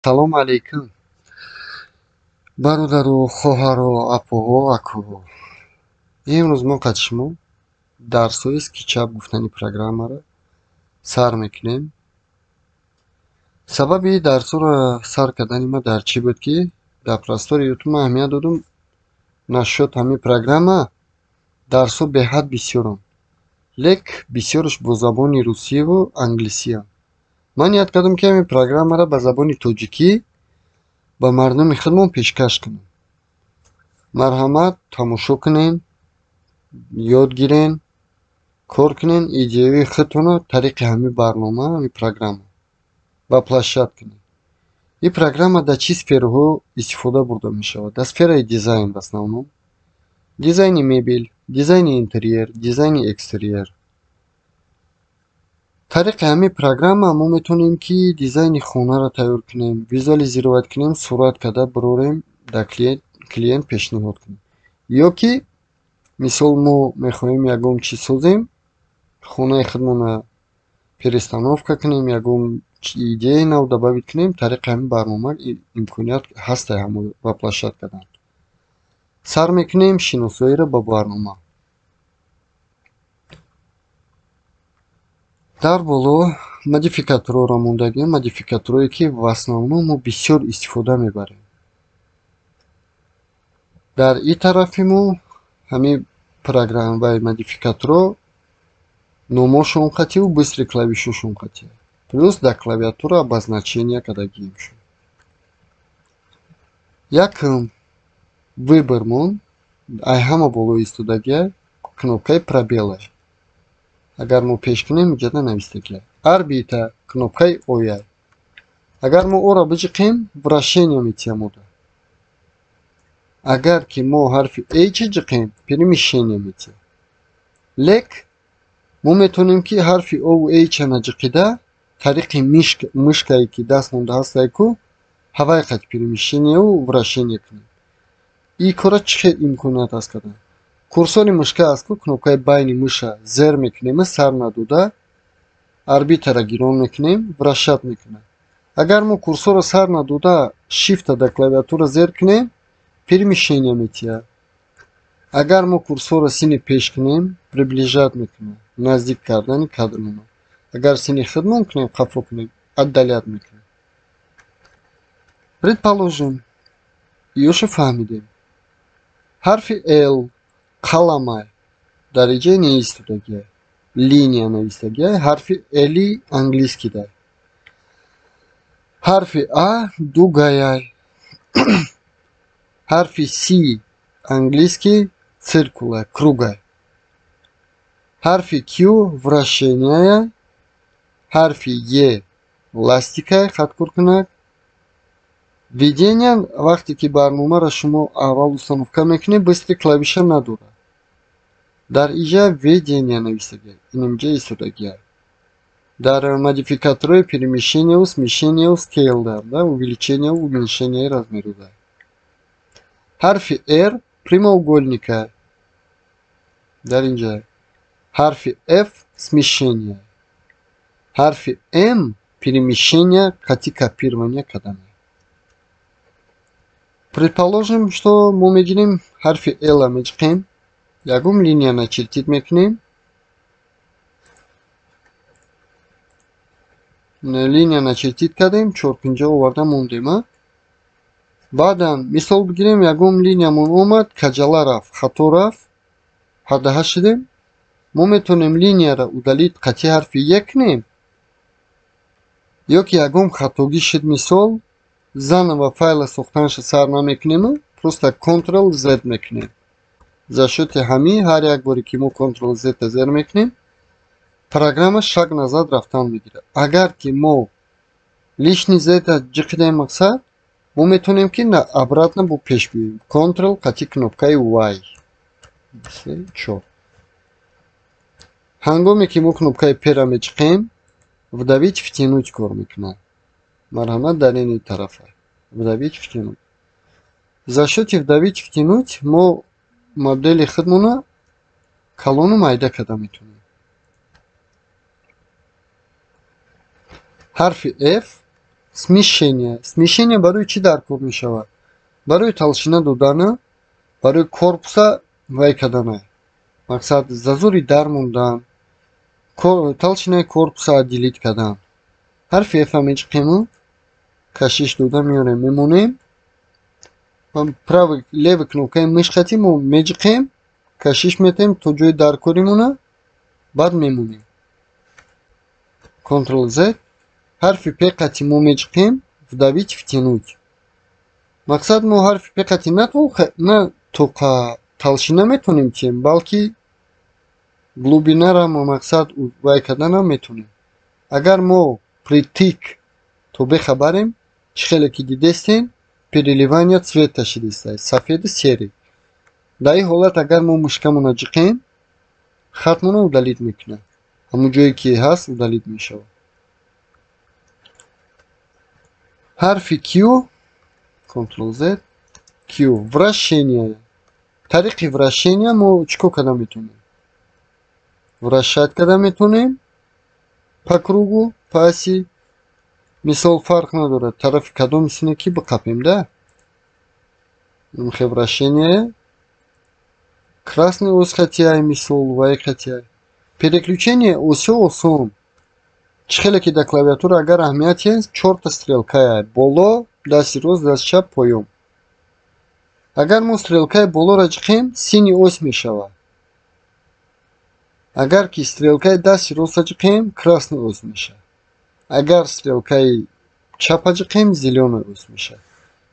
Салому алейкум, бародару, хоҳару, апоҳо, акоҳо. Имрӯз мо қад шумо дарсҳои SketchUp гуфтани программаро сар мекунем. Сабаби дарсҳоро сар кардани ма дар чӣ буд, ки дар простори YouTube ман аҳамият додум насчёт ҳамин программа дарсҳо беҳад бисёранд, лек бисёраш бо забони русиву англисианд. Ман ният кардам, ки ҳамин программаро ба забони тоҷикӣ ба мардуми худмон пешкаш кунем. Марҳамат, тамошо кунен, ёд гирен, кор кунен, идеяи худтонро тариқи ҳамин барнома, ҳамин программа воплощать кунед. Ин программа дар чӣ сфераҳо истифода бурда мешавад? Дар сфераи дизайн, в основном дизайни мебел, дизайни интерьер, дизайни экстерьер. Тариқи ҳамин программа мо метавонем, ки дизайни хонаро тайёр кунем, визуализировать кунем, сурат карда бирорем, дар клиент пешниҳод кунем. Ё ки мисол мо мехоҳем ягон чиз созем, хонаи худмонро перестановка кунем, ягон идеяи нав добавить кунем, тариқи ҳамин барнома имконият ҳаста ҳамо воплощать кардан. Сар мекунем шиносоиро ба барнома. Дар боло модификаторҳоро мондагем, модификаторҳое, ки в основном мо бисёр истифода мебарем. Дар ин тарафи мо ҳамин программа ва модификаторҳо номошон қатъиву быстрый клавишошон қатъи. Плюс дар клавиатура обозначения кардагиемшон. Якум выбормон ай ҳама боло истодагия кнопкаи пробелай. Агар мо пеш кунем, иҷода навистагия. Орбита кнопкаи ояй. Агар мо ора биҷиқем, вращение метиҳам ода. Агар ки мо ҳарфи H ҷиқем, перемещение метиҳам. Лек мо метавонем, ки ҳарфи О ва H наҷиқида тариқи мышкае, ки даст монда ҳастай ку, ҳавай қад перемещениеву вращение кунем. Ин кора чӣ хел имконият аст кардан? Курсори мышка аст ку, кнопкаи байни мыша зер мекунем, сар надода орбитаро гирон мекунем, вращать мекунем. Агар мо курсорро сар надода шифта дар клавиатура зер кунем, перемещение метиҳад. Агар мо курсорро сини пеш кунем, приближать мекунем, наздик кардани кадрмонро. Агар сини худмон кунем, қафо кунем, отдалять мекунем. Предположим, ёша фаҳмидем. Ҳарфи L қаламай дар иҷои неистодагия, линия навистагия, ҳарфи L-и английскидай. Ҳарфи А дугаяй. Ҳарфи C английский циркулай, кругай. Ҳарфи Q вращенияя, ҳарфи Е ластикай, хаткуркунак. Введение вақте ки барномаро шумо аввал установка мекунед, быстрый клавиша надорад. Дар иҷа введение навистагия, инамҷа истодагия. Дар модификаторҳои перемещениеву смещениеву scale да, увеличение, уменьшение размеру да. Ҳарфи R прямоугольника дар инҷа. Ҳарфи F смещение. Ҳарфи M перемещение қати копирование кардане. Предположим, что мо мегирем ҳарфи L-а меҷиқем, ягон линия начертить мекунем. Линия начертить кардем, чорпинҷа оварда мондем. Баъдан мисол бигирем, ягон линиямон омад, каҷала рафт, хато рафт, ҳадаҳа шудем. Мо метавонем линияро удалить қати ҳарфи Е кунем, ё ки ягон хатогӣ шуд, мисол заново файла сохтанша сар намекунем, просто Ctrl Z мекунем. За счёти ҳамин ҳар як боре ки мо Ctrl Z-а зер мекунем, программа шаг назад рафтан мегирад. Агар ки мо лишний Z-а ҷиқидаем мақсад, мо метавонем, ки обратно бо пеш биёем. Ctrl қати кнопкаи Y. Се, чор. Ҳангоме ки мо кнопкаи P-ра меҷиқем, вдавить втянуть кор мекунад. Марҳамат, дар ини тарафа. Вдавить втянуть. За счёти вдавить втянуть мо модели худмона калону майда карда метавонем. Ҳарфи F Смещение. Смещение барои чӣ даркор мешавад? Барои толщина додана, барои корпуса вай кардана. Мақсад зазори дар мондан, толщинаи корпуса отделить кардан. Ҳарфи F меҷиқему, кашиш дода меорем, мемонем. Правый, левый кнопкаи мышқати мо меҷиқем, кашиш метаем то ҷои даркоримона, баъд мемонем. Ctrl Z. Ҳарфи П қати мо меҷиқем, вдавить, втянуть. Мақсад мо ҳарфи П қати на тоқа толщина метонем тием, балки глубинара мо мақсад вай карданам метонем. Агар мо притык то бехабарем, чӣ хеле ки дидестем, переливания цвета шидеста, сафеду серый. Дар ин ҳолат агар мо мушкамона ҷиқем, хатмона удалить мекунад. Ҳамон ҷое ки ҳаст удалить мешавад. Ҳарфи Q, Ctrl Z, Q, вращение. Тариқи вращения мо чӣ кор карда метавонем? Вращать карда метавонем по кругу, по оси. Мисол фарқ надорад, тарафи кадом сине ки биқапем, да? Мхе вращение. Красный ось хатияй, мисол, вай хатияй. Переключение осё осон. Чӣ хеле ки дар клавиатура агар аҳамияти ҳаст, чорта стрелкая. Боло, дасти рост, дасти чап, поён. Агар мо стрелкаи болоро ҷиқем, сини ось мешавад. Агар ки стрелкаи дасти ростро ҷиқем, красный ось мешавад. Агар стрелкаи чапа ҷиқем, зелёный ось мешавад.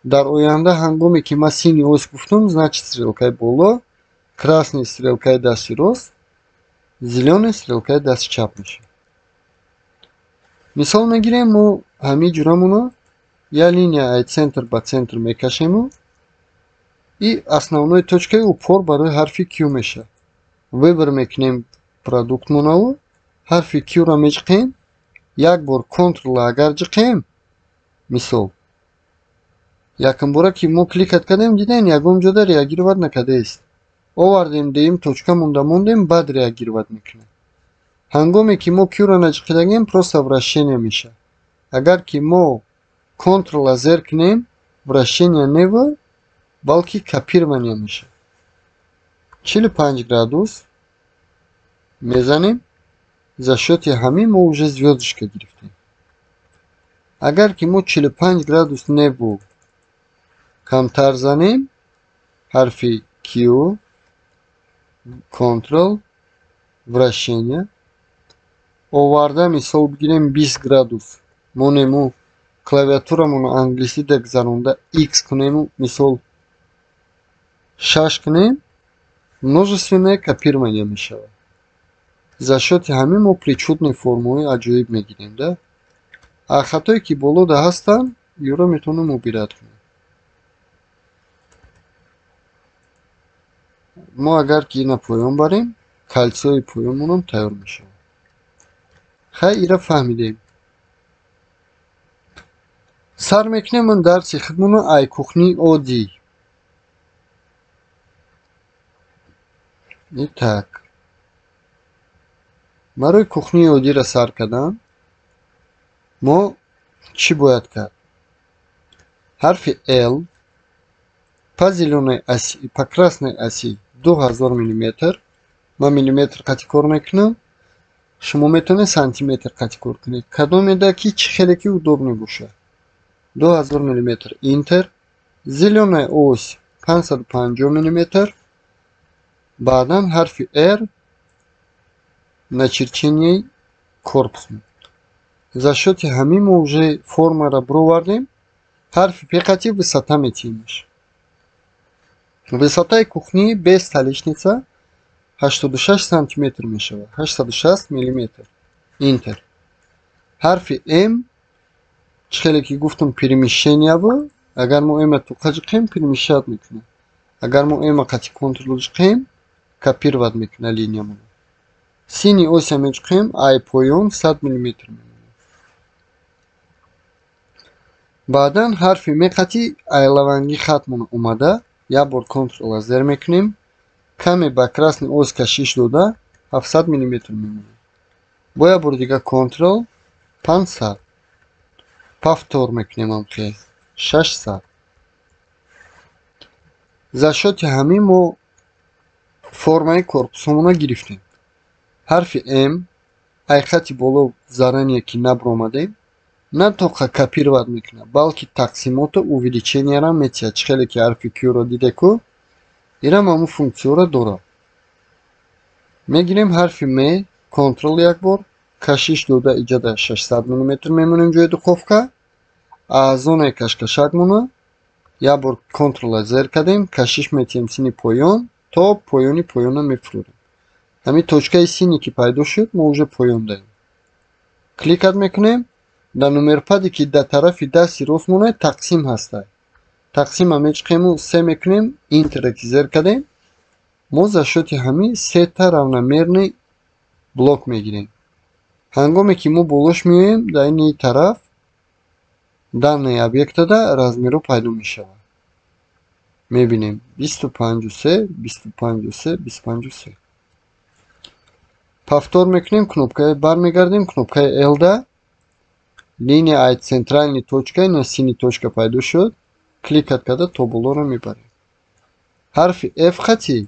Дар оянда ҳангоме ки ман сини ось гуфтум, значит стрелкаи боло, красный стрелкаи дасти рост, зелёный стрелкаи дасти чап мешавад. Мисол мегирем, мо ҳамин ҷурамоно як линия ай центр ба центр мекашему и основной точкаи упор барои ҳарфи Q мешавад. Выбор мекунем продуктмонаву, ҳарфи Q-ро меҷиқем, як бор Ctrl агар ҷиқем, мисол якумбора ки мо кликат кардем, дидем ягон ҷода реагировать накардааст. Овардем, деем точка монда мондем, баъд реагировать мекунем. Ҳангоме ки мо Q-ро наҷиқидагем, просто вращение мешавад. Агар ки мо Ctrl-а зер кунем, вращение нева, балки копирование мешавад. 45 градус мезанем. За счёти ҳамин мо уже звёздочка гирифтем. Агар ки мо 45 градус неву камтар занем, ҳарфи Q, Ctrl, вращение, оварда мисол бигирем 20 градус, монему клавиатурамонро англисида гузаронда X кунему, мисол 6 кунем, множественное копирование мешавад. За счёти ҳамин мо причудный формаҳои аҷоиб мегирем, да? А хатое ки болода ҳастанд, юро метавонем убират кунем. Мо агар ки ина поён барем, кальсои поёнмонам тайёр мешавад. Хай, ира фаҳмидем. Сар мекунем ман дарси худмонро ай кухнии оддӣ. Итак, барои кухнии оддиро сар кардан мо чӣ бояд кард? Ҳарфи L по зелёной оси, по красной оси 2000 миллиметр. Ман миллиметр қати кор мекунам, шумо метавонед сантиметр қати кор кунед. Кадомеда ки чӣ хеле ки удобный бошад. 2000 миллиметр Enter, зелёная ось 550 миллиметр. Баъдан ҳарфи R начерченияи корпус. За счёти ҳамин мо уже формаро бировардем. Ҳарфи П қати высота метиҳемаш. Высотаи кухнии без столешница 86 сантиметр мешавад, 860 миллиметр. Enter. Ҳарфи М, чӣ хеле ки гуфтум, перемещение бу. Агар мо М-а туқа ҷиқем, перемещать мекунад. Агар мо М-а қати Ctrl ҷиқем, копировать мекунад линиямонро. Сини ося меҷиқем, ай поён 100 миллиметр мемонад. Баъдан ҳарфи М қати айлаванги хатмон омада, як бор Ctrl-а зер мекунем, каме ба красный ось кашиш дода 700 миллиметр мемонад. Бо як бори дигар Ctrl 500. Повтор мекунем ҳамхел 600. За счёти ҳамин мо формаи корпусомона гирифтем. Ҳарфи М ай хати боло заранее ки набаромадем, на только копировать мекунад, балки тақсимоту увеличенияро метиҳад. Чӣ хеле ки ҳарфи Q-ро диде ку, инам ҳамун функсияро дорад. Мегирем ҳарфи М, контрол як бор, кашиш дода иҷода 600 мм мемонем ҷои духовка, аз зонаи кашкашакмона як бор контрола зер кардем, кашиш метиҳем сини поён то поёни поёна мефурӯрем. Ҳамин точкаи сине ки пайдо шуд, мо уже поён даем. Кликат мекунем, дар нумерпаде ки дар тарафи дасти рост монад тақсим ҳастад. Тақсима мечиқему се мекунем, интера ки зер кардем, мо за счёти ҳамин сета равномерный блок мегирем. Ҳангоме ки мо болош меоем, дар ини тараф данные объектада размерҳо пайдо мешавад. Мебинем 25,3, 25,3, 25,3. Повтор мекунем, кнопкаи бармегардем, кнопкаи L-да линия ай центральный точка, ина синий точка пайдо шуд, кликат карда то болоро мебарем. Ҳарфи F хати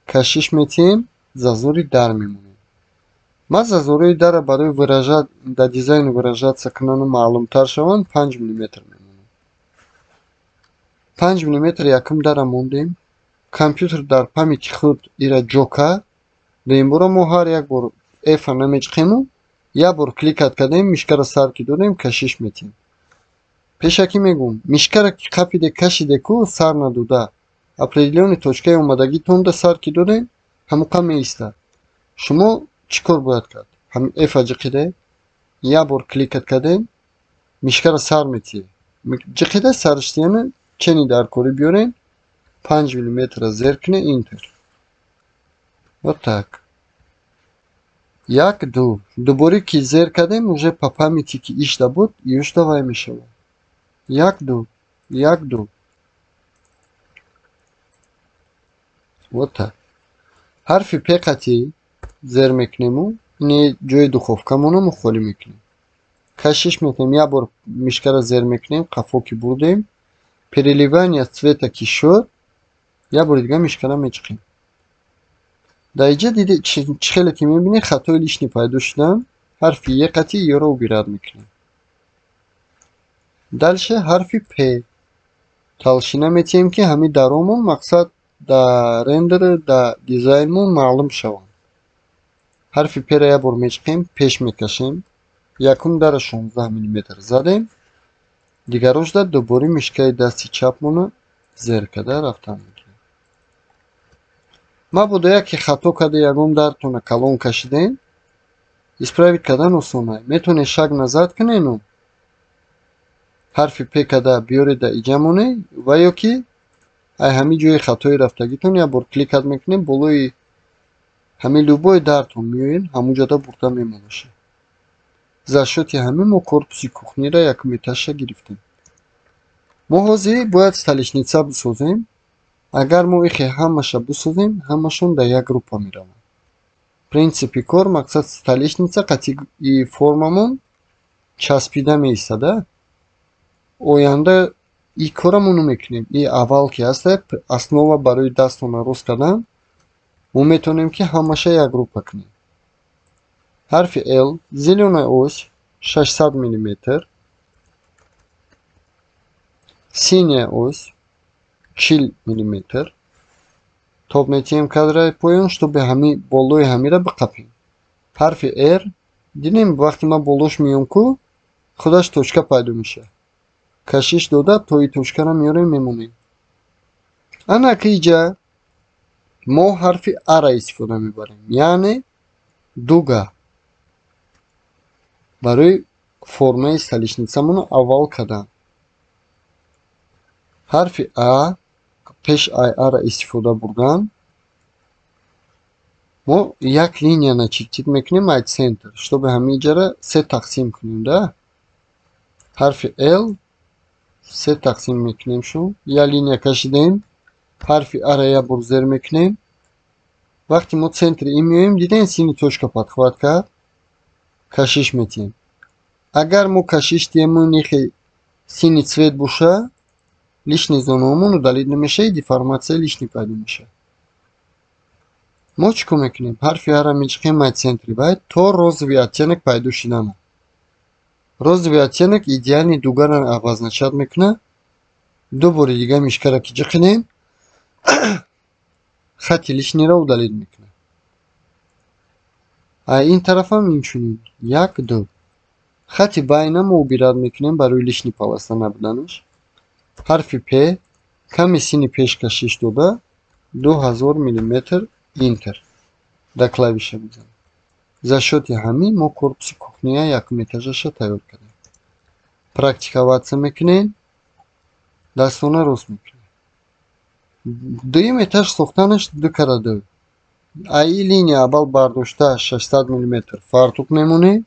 кашиш метиҳем, зазори дар мемонем. Ман зазорҳои дарро барои выражать дар дизайн выражаться кунану маълумтар шаванд 5 мм мемонам. 5 мм якум дара мондем. Компютер дар памяти худ ира ҷо кард. Дуюмбора мо ҳар як бор F-а намечиқему, як бор кликат кардем, мишкаро сар ки додем, кашиш метиҳем. Пешакӣ мегӯм, мишкаро ки қапиде кашиде ку сар надода, определённый точкаи омадагитонда сар ки додем, ҳамоқа меистад. Шумо чӣ кор бояд кард? Ҳамин F-а ҷиқиде, як бор кликат кардем, мишкаро сар метиҳед. Ҷиқида сарш тиҳена, чени дар корӣ биёрем, 5 мм зер кунед, Enter. Вот так. Як, ду. Дубора ки зер кардем, уже по памяти ки ишда буд, юшда вай мешавад. Як, ду, як, ду. Вот так. Ҳарфи П қатӣ зер мекунему, ини ҷои духовкамонро мо холӣ мекунем. Кашиш метиҳем, як бор мишкаро зер мекунем, қафо ки бурдем, переливание цвета ки шуд, як бори дигар мишкаро мечиқем. Дар инҷа диде чӣ хеле ки мебинед, хатои лишний пайдо шудан, ҳарфи Е қатӣ ёро убират мекунем. Дальше ҳарфи П. Толщина метиҳем ки ҳамин даромон мақсад дар рендер, дар дизайнмон маълум шаванд. Ҳарфи П-ро як бор мечиқем, пеш мекашем. Якум дара 16 мм задем. Дигарошда дубора мишкаи дасти чапмонро зер карда рафтан мекунем. Мабодо яке хато карда ягон дартона калон кашидем, исправить кардан осонай. Метавонед шаг назад кунену ҳарфи П карда биёред дар иҷа монед ва ё ки ай ҳамин ҷои хатои рафтагитон як бор кликат мекунед, болои ҳамин любой дартон меоед, ҳамун ҷода бурда мемонашед. За счёти ҳамин мо корпуси кухниро якум этажша гирифтем. Мо ҳозир бояд столешница бисозем. Агар мо ихе ҳамаша бисозем, ҳамашон дар як группа мераванд. Принсипи кор мақсад столешница қатъи формамон часпида меистада. Оянда и кора мо намекунем. И аввал ки ҳаста, основа барои дастона рост кардан, мо метавонем ки ҳамаша як группа кунем. Ҳарфи L, зелёная ось 600 мм, синяя ось 40 мм. Тоб метиҳем кадраи поён, чтобы ҳами болои ҳамира биқапем. Ҳарфи R, дидем вақте ман болош меём ку, худаш точка пайдо мешавад. Кашиш дода то и точкаро меорем мемонем. Ана ки иҷа мо ҳарфи А-ра истифода мебарем, яъне дуга. Барои формаи столешницамонро аввал кардан. Ҳарфи А пеш ай А-ра истифода бурдан, мо як линия начертить мекунем ай центр, чтобы ҳамин иҷара се тақсим кунем, да? Ҳарфи L се тақсим мекунем шу, як линия кашидем, ҳарфи А-ра як бор зер мекунем. Вақте мо центри ин меоем, дидем сини точка подхват кард, кашиш метиҳем. Агар мо кашиш диҳем, нихи синий цвет боша, лишний зонаомон удалить намешава, деформатсияи лишний пайдо мешавад. Мо чӣ кор мекунем? Ҳарфи А-ра мечиқем ай центри бай то розовый оттенок пайдо шудана. Розовый оттенок идеальный дугара обозначать мекунад. Ду бори дига мышкара ки ҷиқинем, хати лишнийро удалить мекунад. А ин тарафам инчунин як, ду. Хати байна мо убирать мекунем барои лишний полоса набуданаш. Ҳарфи П ками сини пеш кашиш дода 2000 миллиметр, Enter дар клавиша мезанем. За счёти ҳамин мо корпуси кухния якум этажаша тайёр кардем. Практиковаться мекунем, дастона рост мекунем. Дуюм этаж сохтанаш ду кара ду. Аи линия аввал бардошта 600 миллиметр фартуқ мемонем.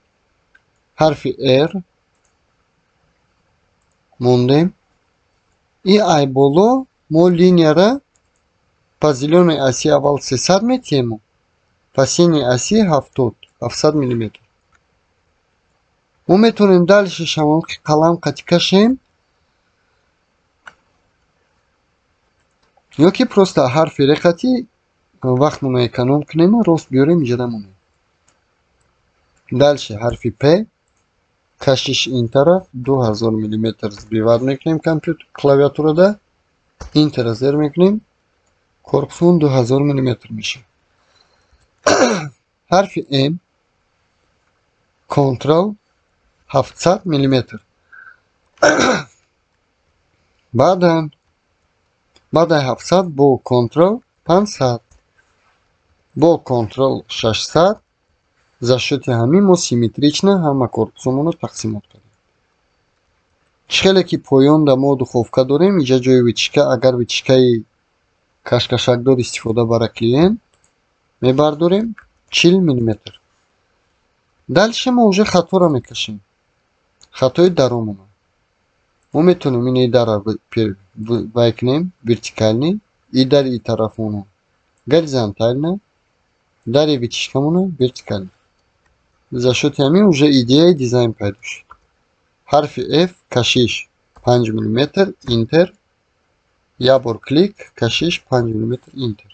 Ҳарфи Р мондем. И ай боло мо линияра по зелёной оси аввал 300 метиҳему, по синей оси 70, 700 миллиметр. Мо метавонем дальше шавон ки қалам қати кашем ё ки просто ҳарфи Р қати вақтмонро эконом кунему, рост биёрем, иҷода монем. Дальше ҳарфи П, кашиш ин тараф 2000 миллиметр, сбивать мекунем компютер клавиатурада, Enter зер мекунем, корпусмон 2000 миллиметр мешавад. Ҳарфи М, Ctrl, 700 миллиметр. Баъдан баъдаи 700 бо Ctrl 500, бо Ctrl 600. За счёти ҳамин мо симметрично ҳама корпусомонро тақсимот кардем. Чӣ хеле ки поёнда мо духовка дорем, инҷа ҷои вытяжка, агар вытяжкаи кашкашакдор истифода бара клиент, мебардорем 40 миллиметр. Дальше мо уже хатҳоро мекашем. Хатҳои даромона. Мо метавонем ин дара вай кунем вертикальный, и дари и тарафмона горизонтально, дари вытяжкамона вертикально. За счёти ҳамин уже идеяи дизайн пайдо шуд. Ҳарфи F, кашиш 5 миллиметр, Enter, як бор клик, кашиш 5 миллиметр, Enter.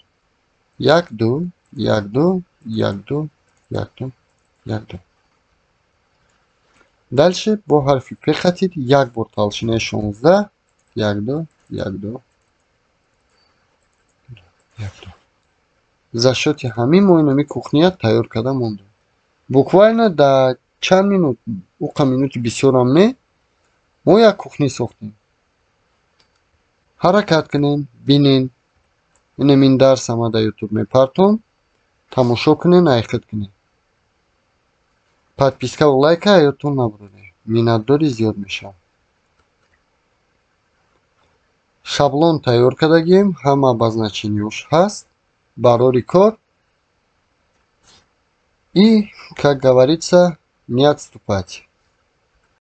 Як, ду, як, ду, як, ду, як, ду, як, ду. Дальше бо ҳарфи П хатид як бор толщинаи 16, як, ду, як, ду, як, ду. За счёти ҳамин мо инами кухния тайёр карда мондем. Буквально дар чанд минут, уқа минути бисёрам не, мо як кухни сохтем. Ҳаракат кунем, бинен. Инам ин дарс ама дар Ютуб мепартом. Тамошо кунен, айхит кунен. Подпискаву лайка ёдтон набуред. Миннатдори зиёд мешавам. Шаблон тайёр кардагием, ҳама обозначенияш ҳаст. Барори кор. И, как говорится, не отступать.